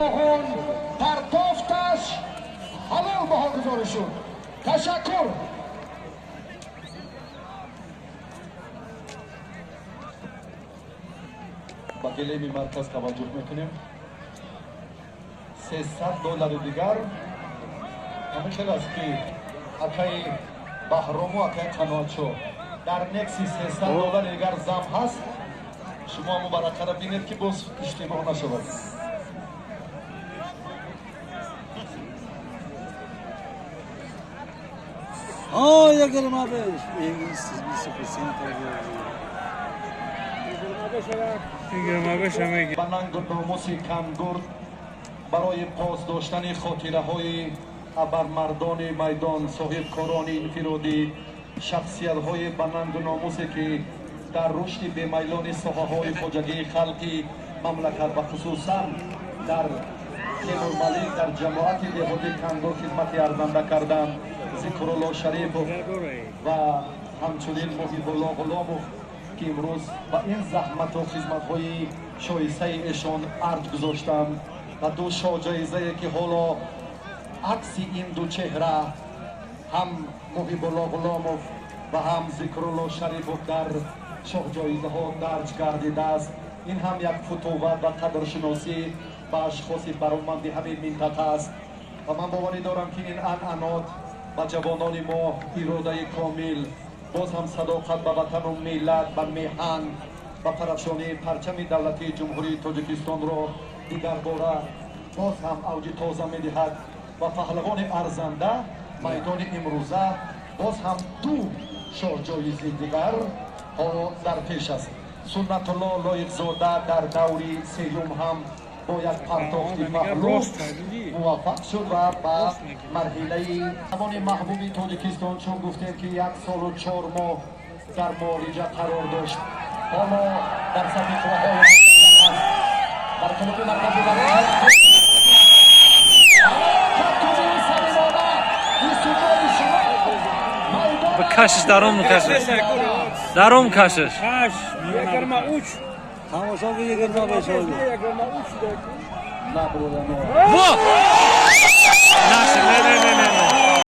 Роғун партофташ ҳалол баҳогузорӣ шуд. Ташаккур. Ба гилеми марказ таваҷҷӯҳ мекунем. 300 доллари дигар. Ҳамин хел аст, ки акаи Баҳрому акаи Қаноатшо дар некси 300 доллари дигар зам ҳаст. Шумо ҳамун варақаро бинед, ки боз иштибоҳ нашавад. Olha aquele uma vez. 20%. Ба нангу номуси Кангурд, барои пос доштани хотираҳои абармардони майдон, соҳибкорони инфиродӣ, шахсиятҳои ба нангу номусе, ки дар рушди бемайлони соҳаҳои хоҷагии халқи мамлакат ва хусусан дар Темурмалик, дар ҷамоати деҳоти Кангур хизмати арзанда карданд, Зикрулло Шарипов ва ҳамчунин Муҳибулло Ғуломов, ки имрӯз ба ин заҳмату хизматҳои шоистаи эшон арҷ гузоштанд ва ду шоҳҷоизае, ки ҳоло акси ин ду чеҳра, ҳам Муҳибулло Ғуломов ва ҳам Зикрулло Шарипов, дар шоҳҷоизаҳо дарҷ гардидааст, ин ҳам як футуват ва қадршиносӣ ба ашхоси бароманди ҳамин минтақа аст. Ва ман боварӣ дорам, ки ин анъанот ба ҷавонони мо иродаи комил, боз ҳам садоқат ба ватану миллат, ба меҳан, ба парафшонии парчами давлатии Ҷумҳурии Тоҷикистонро дигарбора боз ҳам авҷи тоза медиҳад. Ва паҳлавони арзанда майдони имрӯза боз ҳам ду шоҳҷоизи дигар ҳоло дар пеш аст. Суннатулло Лоиқзода дар даври сеюм ҳам бо як партофти паҳлӯ муваффақ шуд ва ба марҳилаи ҷавони маҳбуби Тоҷикистон, чун гуфтем, ки 1 солу 4 моҳ дар муолиҷа қарор дошт, ҳоло дар сафи қувваҳои аст, дар клуби маркази варзиши самимона истиқболи шумо майдон. Кашиш даром, кашиш даром, кашиш. Тамошо ки 25 oldu. На, бародарон. Во! Наши, не, не, не, не.